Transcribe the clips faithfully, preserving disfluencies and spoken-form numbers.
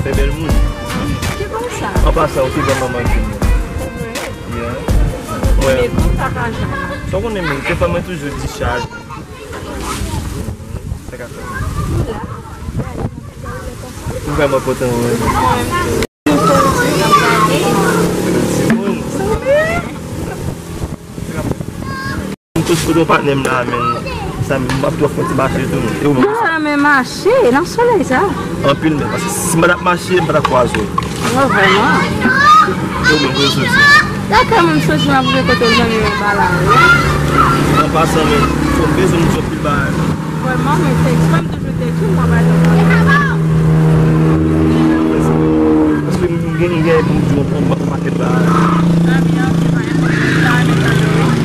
Fè bèl moun. Ki bon sa? An pasan, ou se granmanman Junior. Yeah. Mwen. Sa w konnen menm, se fè mwen toujou dischaj. Sa ka fè. M vrèman kontan wè w. Timoun. M tou sou patnè m la, men sa m ap tou fè ti mache tou. E ou menm? Mwen renmen mache nan solèy sa. Anpil menm, paske si m pa t ap mache, m pa t ap kwaze w. Non, vrèman. E ou menm, kote w soti? Lakay mwen, m soti, m ap rive kote zanmi mwen ba la, wi. An pasan, men, fò m bezwen m di w anpil bagay. Vrèman, men se eksprè m toujou te di w, mwen pa janm. Paske m gen, m gen pou m di w yon pakèt bagay.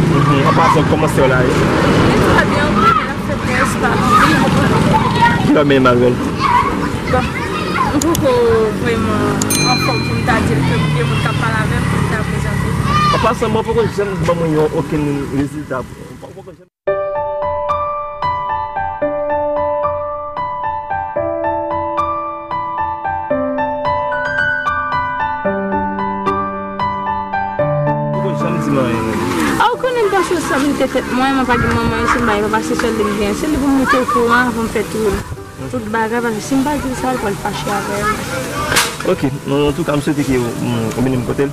Mhm. An pasan, kòman sè w la ye? Li trè byen, wi. L ap fè pyès pa anpil. Ki lè w mennen Emmanuel? Bon, m poko vrèman anfòm pou m ta di l ke m gen moun k ap pale avè m pou m ta prezante. An pasan, mwen poko janm ban mwen yon okenn rezilta. Mwen poko janm Poko janm di m anyen, non. A, ou konnen m panse responsabilite tèt mwen, mwen pa gen manman isit, m pa gen papa, se sèl li m gen. Se li pou m mete okouran avan m fè tout, tout bagay, paske si m pa di l sa, l pral fache avè m. Ok, non, antouka, m swete ke w, m, ou mennen m kote l.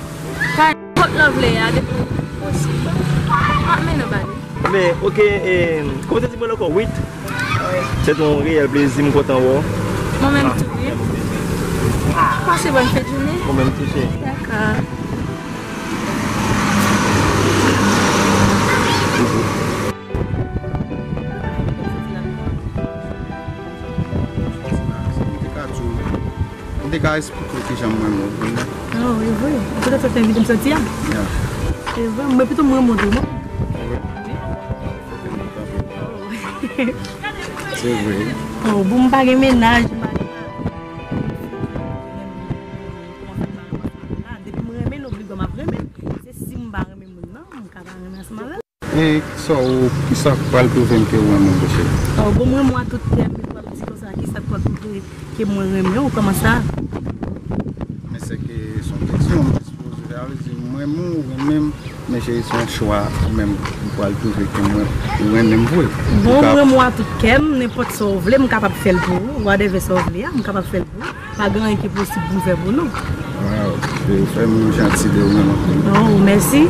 Kot lè w vle a, depi w posib. M ap mennen w ba li. Men, ok, e, kòman w te di mwen ankò? Wit? Se te yon reyèl plezi, m kontan wè w. Mwen menm tou, wi. Pase bòn fen jounen. Mwen menm tou, cheri. Dakò. M te ka esplike w kijan m renmen w, konnen. Oh, e vre. Ou poutèt sa w te envite m soti a? Ya. E vre, mwen pito m renmen w tou, non? Wi. Se vre. Oh, bon, m pa gen mennaj, m pa gen mari. Depi m renmen l, oblige m ap renmen l. Se si m pa renmen moun nan, m ka pa renmen ansanm avè l. E kisa w, kisa k pral pwouve m ke w renmen m, cheri? Oh, bon, mwen, mwen, tout tèm, mwen pral di konsa, kisa k pral pwouve ke mwen renmen w, kòman sa? Men se ke se yon keksyon, m te sipoze, sa vle di, mwen, mwen, ou renmen m, men cheri, se yon chwa ou menm, ou pral pwouve ke mwen, ou renmen m vre. Bon, mwen, mwen, tout kè m, nenpòt sa w vle, m kapab fè l pou ou, whatever sa w vle a, m kapab fè l pou ou. Pa gen anyen ki posib pou m fè pou nou. Waw, e fè m yon janti de ou menm anpil. Oh, mèsi.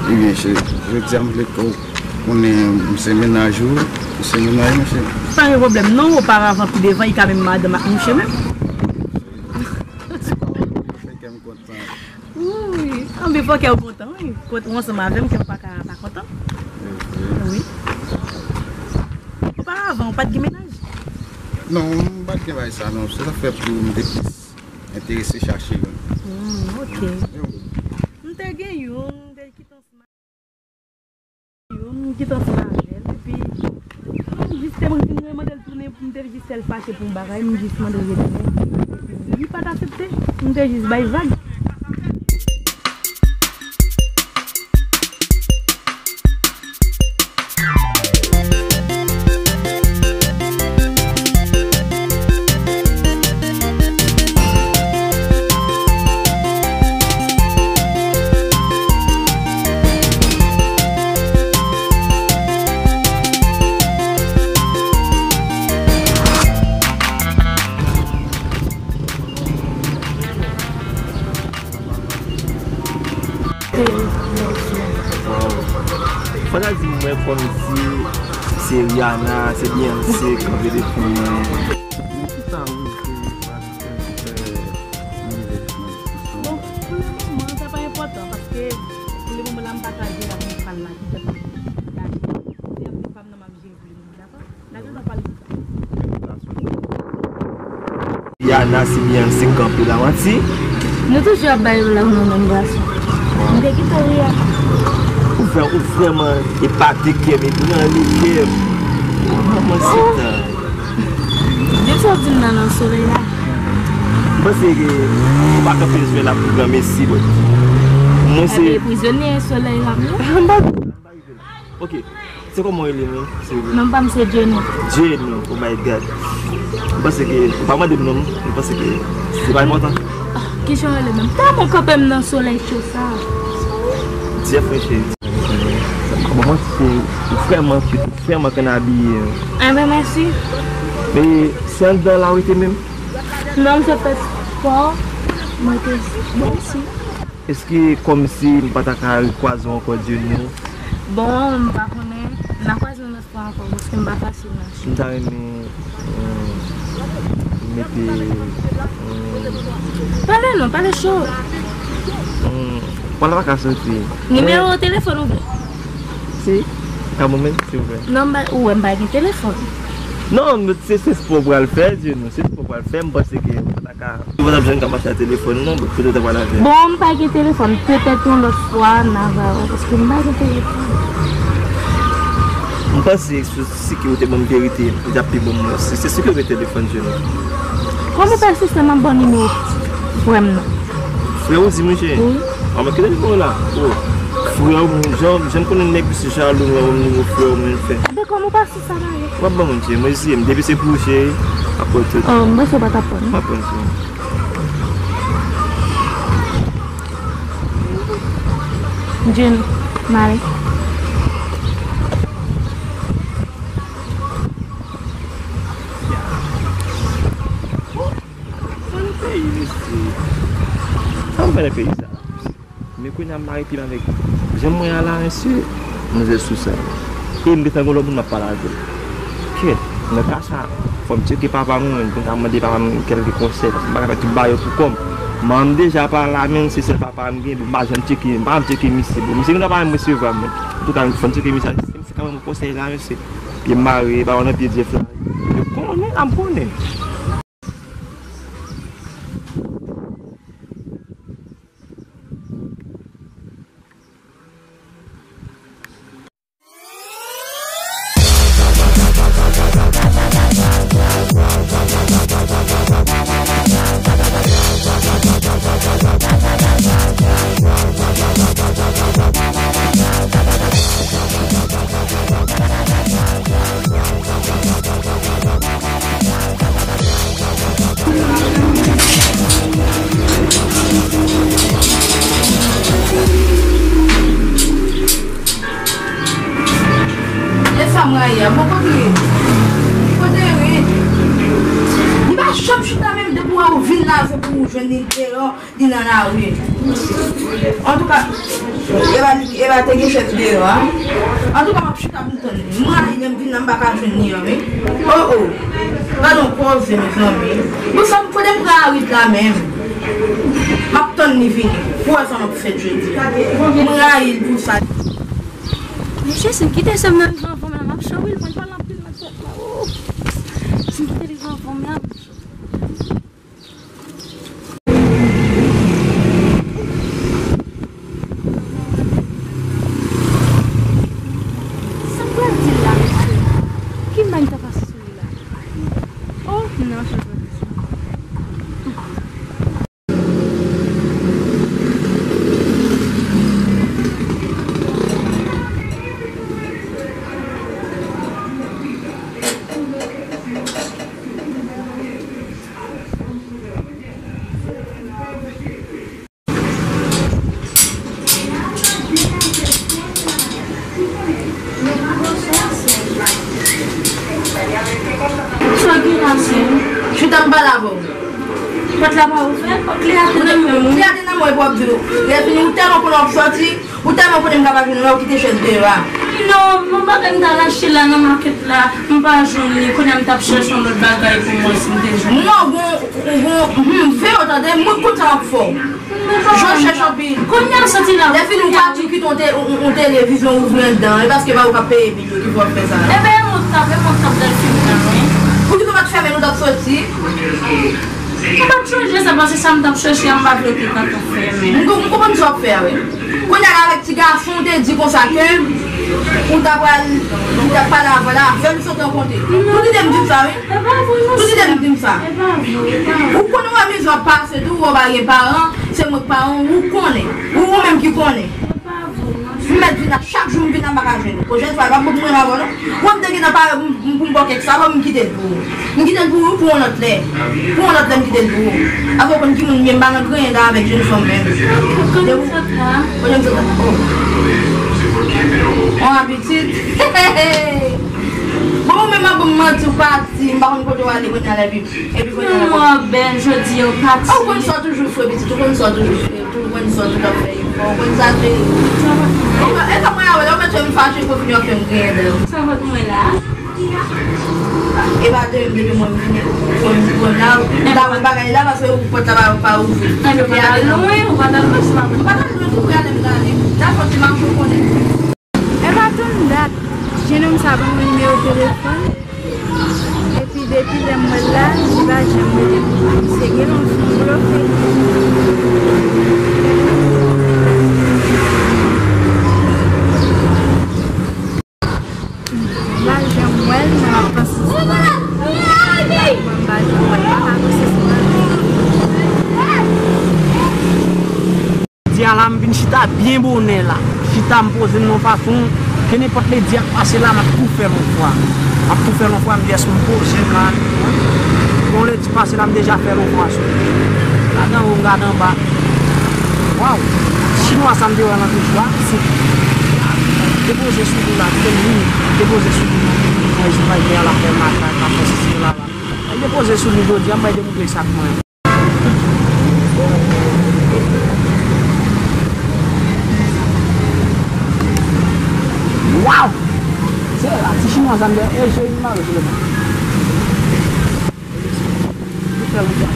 Ebyen, cheri, jodi a m vle ke w konnen m se mennaj ou, ou se mennaj mwen, cheri. Pa gen pwoblèm non, oparavan, pi devan, li ka menm madanm ak mouche menm. Fè kè m kontan. Wi, anben fò kè w kontan, wi. Kote w ansanm avè m, kè m pa ka pa kontan. Wi. Oparavan, ou pa t gen mennaj? Non, m pa t gen bagay sa non. Se sa k fè pou m te plis enterese chache youn. Hmm, ok. M te gen youn, m te kite ansanm, youn, m kite ansanm avè l, epi m jis te vin remande l tounen, m te jis fè l fache pou yon bagay, m jis mande l retounen. Li pa t aksepte, m te jis bay vag. Fò ta di mwen kòmsi se Rihanna, se Beyoncé k kanpe devan mwen. Bon, pou le moman, sa pa enpòtan, paske pou le moman la, m pa ka jere avèk fanm la ki fè m gache. Se avèk fanm nan m ap jere pou le moman, dakò? N a gentan pale de sa. Rihanna, se Beyoncé k kanpe la, manti. Nou toujou ap bay love nou menm gason. M te kite w, Rihanna. Ou vrè-, ou vrèman epate kè m, ebranle kè m. Manman satan. Depi w ap di m nan, nan solèy la. M panse ke ou pa kanpe jwe la pou granmesi, bro. Mwen se. Ebyen, prizonye solèy la, m ye. M pa. Ok. Se kòman w rele menm, silvouplè? Non pa m se Jenny. Jenny, oh my God. M panse ke, ou pa mande m non, m panse ke se pa enpòtan. Ah, kijan w rele menm? Tèlman w kanpe m nan solèy cho sa. Jeffrey cheri. Kòman se ou vrèman cute, ou vrèman konn abiye. Enben, mèsi. Men se anndan la ou rete menm? Non, m se fè spò. Mwen te, mèsi. Èske kòmsi m pa ta ka rekwaze w ankò, Jenny? Bon, m pa konnen. N a kwaze yon lòt fwa ankò, paske m pa fasil nan cho. M ta renmen, hmm, mete, hmm. Pale non, pale cho. Hmm, pale pa ka soti. Nimewo telefòn ou vle? Si. Ka ban mwen, silvouplè. Non, m pa, ou wè m pa gen telefòn. Non, men se, se spò pral fè, Jenny, se spò pral fè, m panse ke ou pa ta ka. Ou pa t ap janm ka mache ak telefòn non, kote w ta pral avè l? Bon, m pa gen telefòn, petèt yon lòt fwa n a va wè, paske m pa gen telefòn. M panse si, si ke ou te ban m verite, li t ap pi bon pou mwen. Se, se si ke ou gen telefòn, Jenny. Kòman w pa sistèm ap ban nimewo frè m nan? Frè ou di mwen, cheri? Wi. A mwen kite nimewo la. Oh. Frè ou, jan, jan m konnen nèg se jalou, mwen ban m nimewo frè ou mwen fè. Ebyen kòman w pa sistèm ale? W ap ban mwen, cheri, mwen isi, depi se pou ou, cheri, m ap pran tout. Oh, m panse w pa t ap pran. M ap pran, cheri. Jenny, m ale. Sa m peyi, mesye. Sa m fè nan peyi sa? Men kounye a m mare pye m avèk jan mwen a la, mesye. Manzè sou sa. E m gentan gen lòt moun m ap pale avè l. Kèt, nan ka sa, fò m tcheke papa mwen, pou m ka mande papa mwen kèlke konsèy, paske m pa ka fè tout bagay yo pou kò m. Manman m deja pa la, men se sèl papa m gen, m pa janm tcheke, m pa janm tcheke misye, bon, misye gentan pa menm resevwa mwen. Antouka, fò m tcheke misye, si misye ka ban m konsèy la, mesye. Pye m mare, ba nan pye Jeff la. Yo konnen, a m konnen. E sa m rayi a, bon, kote ye? Kote ye? Li pa janm chita menm, depi w wè ou vin la, se pou ou jwenn li deyò. Li nan lari. Antouka, e pa, e pa te gen chèf deyò a. Antouka, m ap chita pou m tann li. M rayi lè m vin la, m pa ka jwenn li an, wi. Oh, oh. Gade yon koze, mezanmi. Bon, sa m kote m pran arit la menm. M ap tann li vini. Pou wè sa m ap fè jodi. M rayi l pou sa. Mesye, si m kite sè m nan vivan anvan m la, m ap cho wi, l pral pale anpil nan tèt mwen. Oh. Si m kite li vivan anvan m la, m ap cho. Sa m pral di l la, mesye? Ki may ta pase sou li la? Oh, non, je veux. Sa gen la, sè? Chita m pale avè w. Pòt la pa ouvè, kle a te nan men w. Kle a te nan men w, epi w ap di, lè fini, ou tèlman konnen w ap sòti, ou tèlman konnen m ka pa vin wè w kite chèz deyò a. Non, bon bagay m t al achte la nan makèt la, m pa jwenn li, kounye a m t ap chèche yon lòt bagay pou mwen si m te jwenn. Non, bon, bon, hmm, veye w tande, mwen konn sa m ap fè w. Jan w chèche anpil. Kounye a m sòti la. Lè fini, ou pa tou kite yon te-, yon, yon televizyon ouvri anndan, e paske pa ou k ap peye bil yo ki fè w ap fè sa. Ebyen, e mwen k t ap, e mwen k t ap gad fim nan, wi. Poukisa w pa t fèmen l, ou t ap sòti? Mwen pa t sonje sa, paske sa m t ap chèche a, m pa vle te tankou fèmen. M, m konprann sa w ap fè a, wi. Kounye a la, avèk ti gason, w te di konsa ke ou ta pral, ou ta pale avè l, avè l, ou sot rankontre. Tout ide m di m sa, wi. E pa vre, non, tout ide m di m sa. E pa vre, e pa vre. Ou konnen wè mizè w ap pase tou, ou pa gen paran, se mwen k paran w, ou konnen. Ou, ou menm ki konnen. E pa vre, non. M mèt vin la, chak jou m vin la, m pa ka jwenn ou. Pwochèn fwa, pa pou mwen avè w, non. Mwen, m te gentan pare pou m, pou m ba w kèk sa, m kite l pou ou. M kite l pou ou, pou yon lòt lè. Pou yon lòt lè, m kite l pou ou. Avè w konn ki moun m ye, m pa nan griyen avèk jenn fanm menm. Kote m sot la? Kote m sot la? Oh. Yon apitit. Bon, ou menm, ap ban m manti, ou pati, m pa konn kote w ale, kounye a la, epi, epi kounye a la. Mwen bèl, jodi a, ou pati. Ou konn sa w toujou fè, pitit, ou konn sa w toujou fè. Tou konn sa w tou ap fè efò, ou konn sa cheri. E sa mwen a wè, lè w mèt fè m fache, pou fini w ap fè m griyen dèyè w. Sa fòt mwen la. E pa de m, depi mwen m vini, mwen m vini la, m ta wè bagay la, paske ou pòt la pa, pa ouvri. Mwen pa t al lwen, ou pa t al lwen, se pa mwen. Ou pa t al lwen, tou prale m t ale. Sa fòt se mache ou konnen. E pa tann dat, jennonm sa ban mwen nimewo telefòn, epi depi lè m wè l la, li pa janm rele m. Misye genlè se yon blofe. M pa janm wè l, men m ap panse se pa l. M pa janm wè l, m pa ka panse se pa l. Jodi a la, m vin chita byen bonè la. Chita, m poze m nan yon fason, kenenpòt ledi ap pase la, m ap tou fè l yon fwa. M ap tou fè l yon fwa, m di èske m poze m la. Bon, ledi pase la, m deja fè l yon fwa sou li. Gade anwo, m gade anba. Waw! Chinwa sa m te wè nan toujou a, se depoze sou li la, kite m li, depoze sou li la. Mwen, jou pa gen la fè maten, pa fè sisi la la. Mwen depoze sou li jodi a, mwen demontre sa k mwen. Waw! Se la, ti chinwa sa m te, e, se yon mare sou le. Li fè yon jan.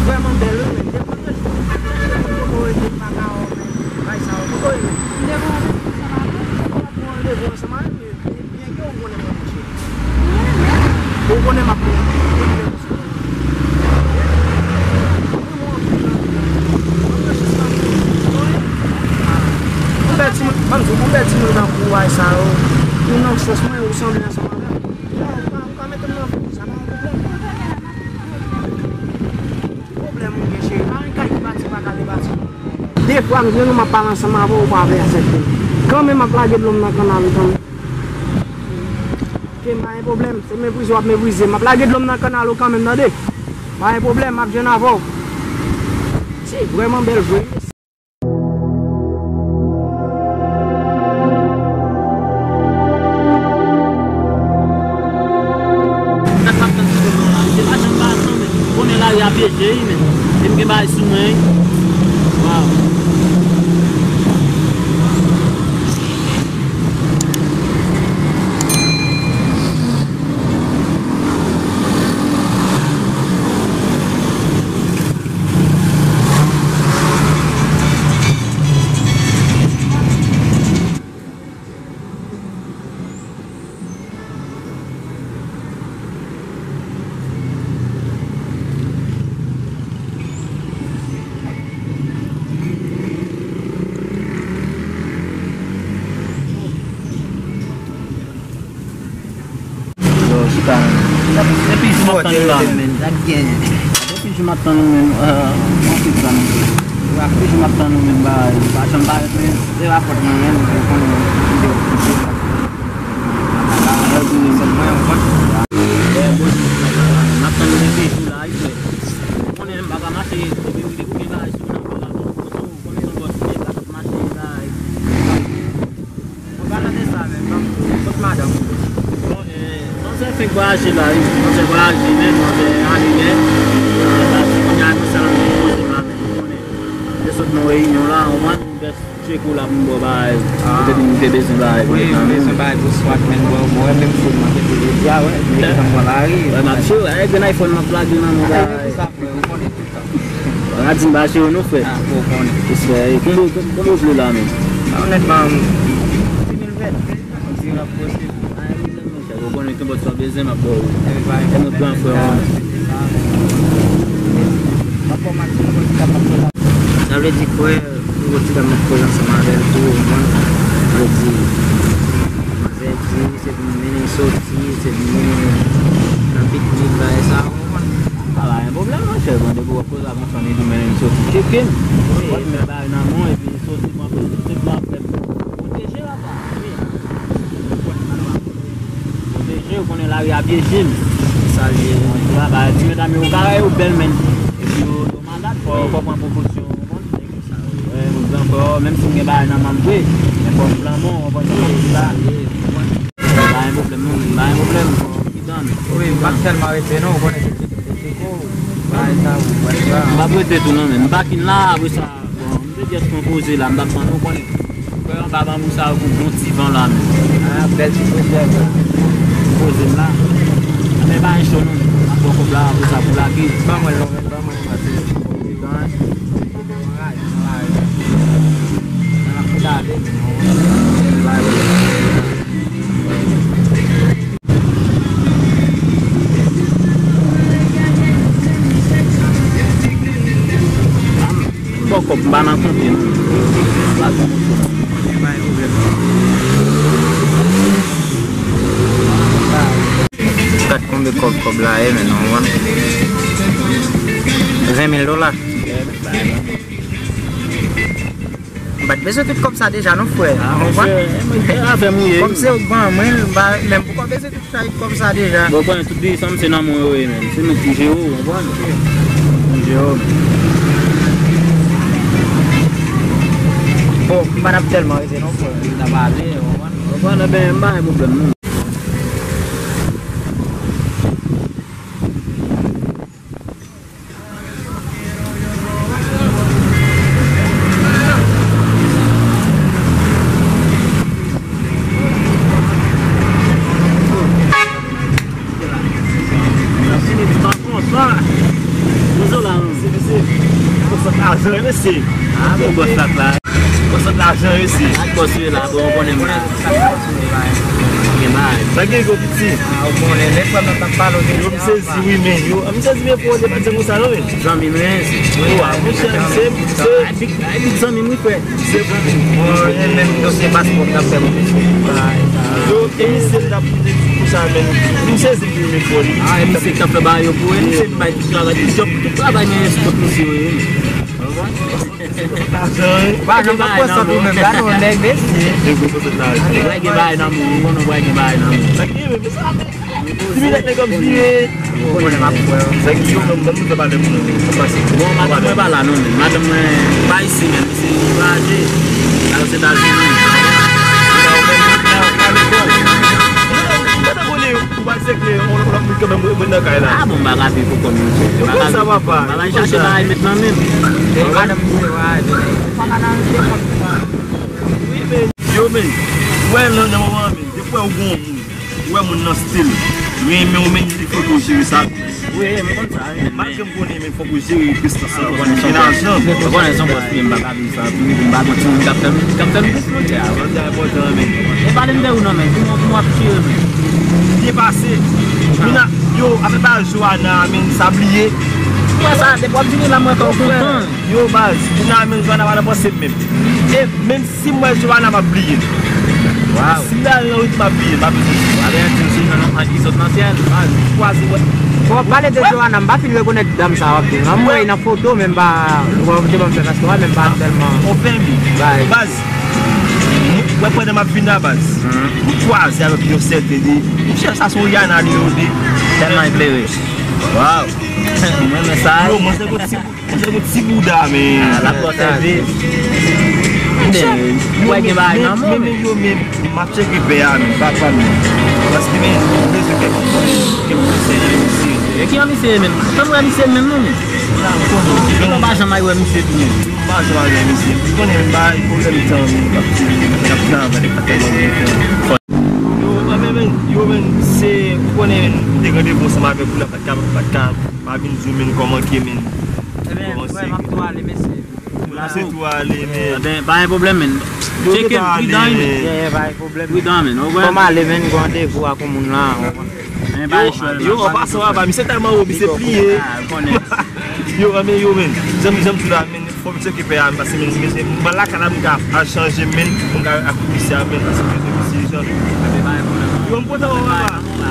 Vrèman bèl, wi, men depi mwen rete, mwen rete pa ka wè, men bay sa yo, mwen rete. Mwen randevou ansanm avè w, mwen randevou ansanm avè w, men byen ke ou konnen mwen mouche. Ou konnen m ap mouche. Ou bèl timoun, ban m di w, ou bèl timoun nan kouway sa yo. Ou nan sans mwen, ou sanble ansanm avè m. Ou ka, ou ka mete m nan fou, sa pa yon pwoblèm. Pwoblèm ou gen, cheri? Pa gen kay ki pati, pa ka debati. Defwa m jwenn ou, m ap pale ansanm avè w, ou pa vle aksepte. Kanmenm, m ap lage dlo m nan kannal ou kanmenm. Ke m pa gen pwoblèm, se meprize w ap meprize. M ap lage dlo m nan kannal ou kanmenm, tande? Pa gen pwoblèm, m ap jwenn avè w. Se vrèman bèl vre. Gad m ap tann sou non la, misye pa janm pa atann, men konnen lari a pyeje, wi, men. E m gen bagay sou mwen, wi. Waw. Yo, chita. Depi jou m ap tann ou la, men. Depi jou m ap tann ou, men. Mwen tout tan. Depi jou m ap tann ou, men, ba, pa janm parèt, men. Se rapòt mwen, men. Ou konnen, mwen. M ap tann ou depi jou la, wi, frè. Ou konnen, m pa ka mache, depi m gen bagay sou mwen, m pa ka pran foto, ou konnen, yon bòs, m pa ka mache, bagay. Mwen pa nan de sa menm, non. Kot madanm ou? Bon, eh, manzè fenk vwayaje la, wi. Manzè vwayaje, men manzè ale nèt. Manzè pati, kounye a, nou sèl ap poze m la, men ou konnen. Te sot nan reyinyon la, ou konprann? M vès tcheko la pou m ba w bagay. Ah. Ou te di m te bezwen bagay pou mwen. Wi, m bezwen bagay pou swat, men bon, bon, wè, menm foul mwen te pou jodi a, wè. Men ki jan m pran lari. Wè, m ap jwe, eh, grenn iPhone m ap lage nan men bagay. Sa frè, ou konnen. Ou pa di m pa cheri nou, frè. Ah, bon, konnen. Respè. E konbyen, konbyen w vle la menm? Ah, onètman, sis mil vèt. Kòmsi w ap poste. Ah, wi, monchè, ou konnen kenpòt sa w bezwen, m ap ba w. E, pa gen pwoblèm. Fè nou gran frè, wi. M ap ba w maksimòm pou w kapab fè sa. Sa vle di, frè, pou w ti dam nan poze ansanm avè l tou, ou konprann? Sa vle di, manzè di, se pou m mennen l soti, se pou m mennen l nan piknik, bagay sa, ou konprann? Pa gen pwoblèm, monchè. Bon, depi w ap koze ak yon fanmi, tou mennen m soti tcheke m. Wi. W ap met bagay nan men w, epi soti pran plezi, se pou w ap fè pwoteje la. Pwoteje, ou konnen lari a pyeje m. Sa l ye. Bon, se la, ba, ti medam yo, karè yo bèl, men. Epi yo, yo malad, fò, fò pran prekosyon, ou konprann? Wi, m pran fò, menm si m gen bagay nan men m vre, men fò m blanmon, ou konprann? Sa l ye. Pa gen pwoblèm, non, pa gen pwoblèm, fò m pridan. Wi, m pa t tèlman rete, non, ou konnen se ti, se ti kou, bagay sa, ou wè sa. M p ap rete tou, non, men m pa kin la, apre sa. Bon, m te jès pran poze la, m t ap tann ou konnen. Kwè anba banbou sa yo pou bon ti van la menm. Ah, bèl ti poze la. Poze m la. Anben pa gen cho non, m ap pran kòb la, apre sa pou lage. Ban mwen l non, men, ban mwen l pase. Anraje, anraje. Nan ap fout ale, men, anraje. Bò kòb, m pa nan konte non. Gad konbyen kòb kòb la ye, men non, ven mil dola. M pa t bezwen tout kòb sa deja, non, frè. Ah, ou konprann? Monchè, afè m ou ye. Kòm se ou k ban mwen l, m pa menm poko bezwen tout chay kòb sa deja. Bon, konnen tout desanm se nan men w yo ye, menm. Se mwen ki jere w, ou konprann? Mwen ki jere w. Bon, m pa t ap tèlman rete, non, frè. M t ap ale, ou konprann? Ou konprann, enben, m pa gen pwoblèm, non. Konsantre lajan, mesye. Ah, bon, bòs la la. Konsantre lajan, mesye. Ak bòs yo la, bon, ou konnen m la. Gen bagay. Sa gen gwo piti. Ah, ou konnen, lè frè m nan t ap pale w de... Yo, m sezi, wi, men yo, m sezi, men fò w te pa di konsa, non, men. Zanmi m, wi. Wi, a, monchè, se, se, a, big, a, big zanmi m, wi, frè. Se pou mwen, menm dosye paspò m t ap fè pou misye. Yo, e misye m t ap di konsa, men m sezi pou misye. Ah, e misye k t ap fè bagay yo pou ou, e misye m bay tout travay, tout djòb, tout travay nan espòt misye, wi. Pa janm pa pran sant ou menm, gade yon nèg mesye. Ou pral gen bagay nan men w, ou konnen ou pral gen bagay nan men w. Sa ki rive, men sa, ti minèt nèg ap vire. Ou konnen m ap wè w. Sa ki yo menm, ban m fè pale pou nou, sa pase. Bon, madanm mwen pa la non, men madanm mwen pa isi menm, isi voyaje al Ozetazini. Ou pa konnen yo. Ou pa seke, on, on, on, kanmenm, mwen, mwen nan kay la. Ah, bon, m pa ka viv pou kò m, monchè. M pa ka viv pou kò m. M pa bay chache bagay met nan men m. Yo, men, wè, nan, nan moman, men, depi wè ou gon moun, ou wè moun nan stil, renmen ou, men, li foto jere sa. Wi, m konn sa, wi. Malgre m konnen, men fòk ou jere prestans lan, ou konnen gen lajan. Ou konnen se yon bòs li ye, m pa ka viv san li, m pa gon timoun k ap fè m, k ap fè m plis, monchè. Sa enpòtan, men. E pale m de ou non, men. Kouman, kouman w ap chire, men? Byen pase. Moun a, yo, afè pa Joana, men, sa bliye. Mwen sa, depi w ap vini la, mwen fè w kontan. Yo, baz, moun a, men, Joana pa nan panse m menm. E menm si m wè Joana, m ap bliye l. Wow. Si m ta nan redi, m ap bliye l, m ap bliye l. Ou ap di m sou jan nou anki sot nan syèl. Baz, m kwaze, wè. Bon, pale de Joana, m pa fin rekonèt dam sa w ap di. M wè nan foto, men m pa, ou pa oblije ban m fè paske w wè, men m pa tèlman. On fè bi. Baz, m wè pandan m ap vin la, baz. M kwaze avèk yon sèten de, monchè, sa se Rihanna nimewo de. Tèlman eklere. Wow. Mwen, men sa. Yo, mwen se yon ti, mwen se yon ti bouda, men. Ah, l ap fè sèvi. Men, yo, men, men, men, yo, men, m ap tcheke pè a, men, pa, pa, men. Paske, men, m bezwen kèk, kèk konsèy nan misye. E ki jan misye ye menm? Tann wè misye menm, non, men. Ou pa janm al wè misye tou, men. M pa janm al wè misye. Ou konnen m bay pwoblèm tan, men, m ap di, m ap travay, m pa tèlman gen tan. Yo, men, men, yo, men, se, ou konnen, m te randevou ansanm avèk ou la, pa t ka, pa t ka pa vin di w, men, kòman ke, men. Ebyen, frè, m ap tou ale, mesye. Ou lase tou ale, men. Ebyen, pa gen pwoblèm, men. Tcheke m, pridan, men. Yeah, yeah, pa gen pwoblèm. Pridan, men. Ou wè? Fò m ale, men, gon randevou ak yon moun la. Yo, an pasan, papa, misye tèlman wo, misye pliye. Yo, men, yo, men. Janm, janm tou la, men. Fò m tcheke pè a, men, paske, men, men, men, mwen lakay la, m ka al chanje, men, m ka al kouri misye a, men, paske, men, misye jan. Yo, M kontan wè w, papa.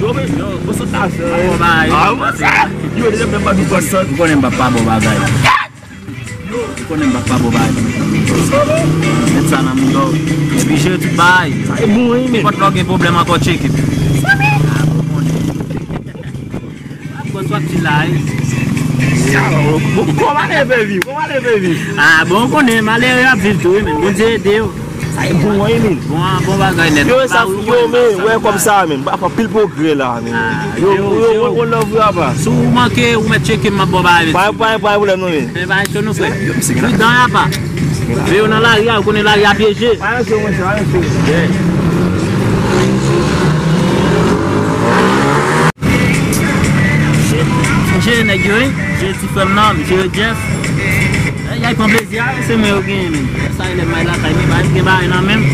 Yo, men, yo, konsantrasyon. Ah, konsa. Yo, deja m pa nou konsantre. M konnen m pa pa bon bagay. M konnen m pa pa bon bagay. Met sa nan mouda w. Epi jere tout bagay. Sa e bon, wi, men. Nenpòt lè w gen pwoblèm ankò, tcheke. Ah, bon, konnen. Ap gòs w ap di la, wi. Bon, kòman leve viv? Kòman leve viv? Ah, bon, konnen, malere ap viv tou, wi, men Bondye ede yo. Sa e bon, wi, men. Bon, ah, bon bagay nèt. Yo, sa, yo, men, wè kòm sa, men. Apa, pil pwogrè la, men. Ah, yo, yo, yo, yo, yo, love, apa. Si w manke, ou mèt tcheke m, m ap bon bagay. Pa, pa, pa pwoblèm, non, men. Men bagay cho nou fè. Yo, misye gen la. Pridan, apa. Men yo nan lari a, ou konnen lari a pyeje. Pa yon cho, monchè, pa yon cho. Yeah. M jere nèg yo, wi. M jere ti frè m nan, m jere Jeff. Ay, ay, pran plezi a, se mwen yo genyen, men. Sa e lè m al lakay, men pa gen bagay nan men m.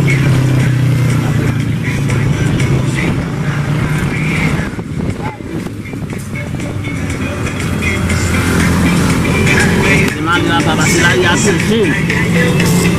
Se mari a pa pase la, li ap pyeje.